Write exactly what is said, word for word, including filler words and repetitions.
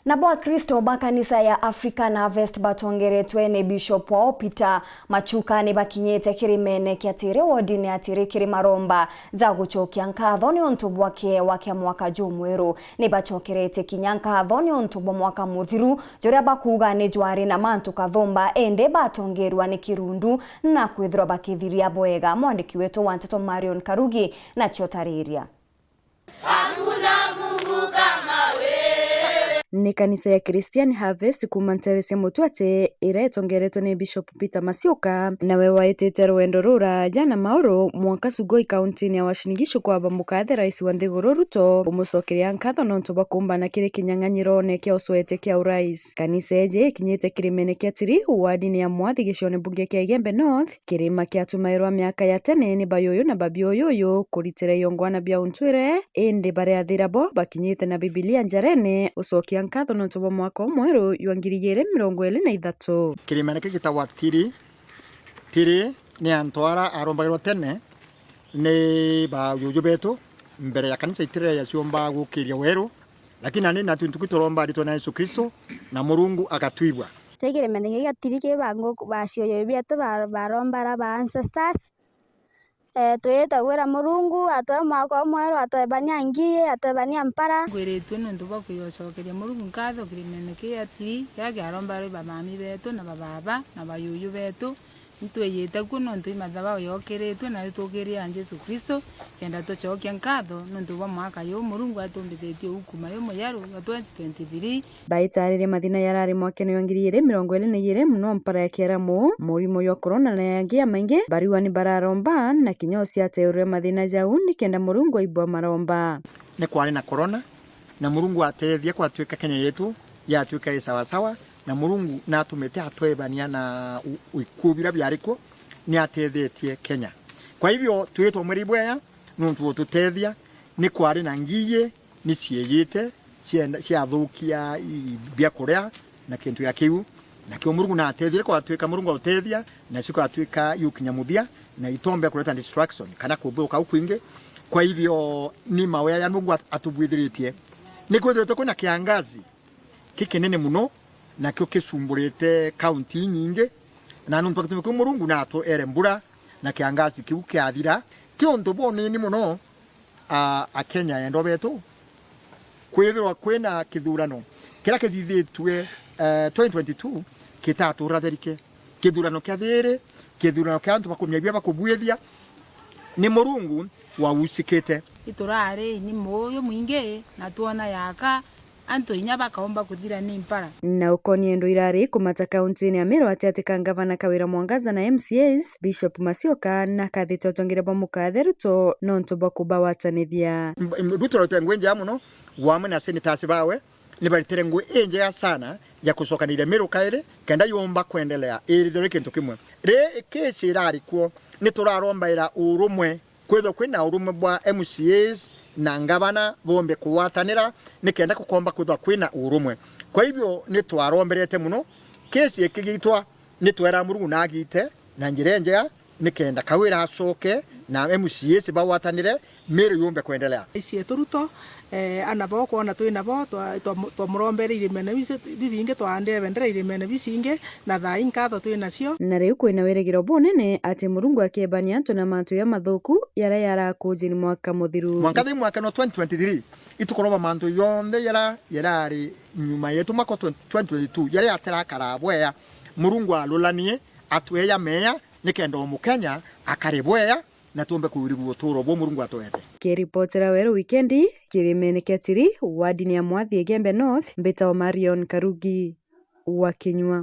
Nabo Akristo ba kanisa ya African Harvest batongeretwe ni Bishop wao Peter Machuka ni bakinyite kirimene kia Tiri wodine ya Tiri kiri maromba ja gucokia nkatho ni untu bwa kiewa kia mwaka jumweru. Ni bacokeretie kinya nkatho ni untu bwa mwaka muthiru juria bakuuga ni jwari na mantu kathumba, indi batongerwa ni kirundu na kwithirwa bakithiria bwega. Mwandiki wetu wa nteto Marion Karugi nacio tariria. Hakuna Mungu kama wewe. Ni kanisa ya Christian Harvest kuuma nteere cia Mutwate iria itongeretwe ni Bishop Peter Masioka, nawe waitite rwendo ruraja na mauru mwanka Sugoi, kauntiine ya Uasin Gishu, kwaba mukathe rais wa nthiguru Ruto umucokeria nkatho nontu bwa kuumbana kiri kinyang'anyirone kia ucwete kia urais. Kanisa iji ikinyite kirimene kia Tiri, wardine ya Mwathi, gicione bunge kia Igembe North, kirima kiatumairwa miaka ya tene ni bayuyu na babiuyuyu kuritira iongwana bia untwire, indi bariathira bo bakinyite na Bibilia njarene ucokia nkatho nontu bwa mwaka umweru jwa ngiri igiri mirongo iri na ithatu. Kirimene kii gitagwa Tiri. Tiri ni antu ara arombagirwa tene ni bayuyu betu mbere ya kanisa itire yaciomba gukiria weru. Lakini nani na twintu ki turomba ritwa na Yesu Kristo, na Murungu agatwigua. Kii kirimene giki gia Tiri ki bangu baciuyu bietu ba-, baromba ara ba ancestors. Eh, twite gwira Murungu atwe mwaka umweru, atwebania ngii, atwebania mpara. Ngwiritue nontu bwa kwicokeria Murungu nkatho kirimene ki gia Tiri, kiria kiaromba ri bamami betu na bababa na bayuyu betu. Nitwijite kuo nontu i mathabagu yokiritue, na nitukiria Jesu Kristo, kenda tucokia nkatho nontu bwa mwaka juu Murungu atumbithitie uu kuuma ju mujeru jwa twenty twenty-three. Baitariria mathina jarari mwakene jwa ngiri igiri mirongo iri na igiri, muno mpara ya kiaramu, murimo jwa korona na yangi ya maingi, bariwa ni bararomba, na kinya uciateurwe mathina jau nikenda Murungu aibua maromba. Ni kwari na korona, na Murungu atethia kwatwika Kenya yetu yatwika i sawasawa, na Murungu natumite atwebania na u-, ikuo biria biari kuo, ni atethetie Kenya. Kwa hivyo, twitwa mweri bwega nontu bwa ututethia, ni kwari na ngii ni ciejite, cienda-, ciathukia i-, biakuria na kintu ya kiu. Nakio Murungu natethire kwatwika Murungu autethia, na cikwatwika iukinya muthia, na itombe kureta destruction kana kuthuka u kwingi. Kwa hivyo, ni mawea ya Murungu at-, atubwithiritie. Ni kwithiritwe kwina kiangazi kikinene muno, nakio kisumburite kaunti inyingi, na nontu bwa gitumi kiu Murungu natwere mbura, na kiangazi kiu kiathira. Ti untu bunini muno, a, Akenya endwa betu, kwithirwa kwina kithurano kiria kithithitue, eh, twenty twenty-two kitaturatherike. Kithurano kia thiiri, kithurano kia antu bakumia bia bakubuithia, ni Murungu waucikite. Iturari ni muuju mwingi, na twona yaka, antu inya bakaumba kuthira ni mpara. Na ukonie ndu irari kumata kauntiine ya Meru ati ati ka ngavana Kawira Mwangaza na M C As, Bishop Masioka nakathite utongeria bwa mukathe Ruto nontu bwa kubawatanithia. M-, m-, Ruto arutire ngugi njega muno, wamwe na senators bawe, ni baritire ngugi injega sana ya kucokaniria Meru kairi, kenda yumba kwendelea irithirwe kintu kimwe. Ri kesi irari kuo, ni turarombaira urumwe, kwithwa kwina urumwe bwa M C As na ngavana bombe kugwatanira, nikenda kukomba kwithwa kwina urumwe. Kwa hivyo, ni twaromberete muno, kesi ikigitwa, ni twera Murungu nagite na njira injega, nikenda Kawira acoke na M C As bagwatanire, Meru yumbe kwendelea. Icietu Ruto, eh, ana bo kwona twi nabo, twa-, twa-, twamurombeere irimene bici-, bibingi, twaandie bendera irimene bicingi, na thaa ii nkatho twi nacio. Na riu kwina wirigiro bunene ati Murungu akebania antu na mantu jamathuku jaria jarakujiri mwaka muthiru. Mwanka thi mwaka no twenty twenty-three, itukuromba mantu jonthe jaria jarari nyuma yetu mwaka twenty twenty-two, jaria jatarakara bwea, Murungu arulanie atwee ja meeja, nikenda o Mukenya akare bwea, na tuumbe kwirigua utuuro buu Murungu atwete. Kiripotera Weru Wikendi, kirimene kia Tiri, wardini ya Mwathi Igembe North, mbitagwa Marion Karugi wa Kinyua.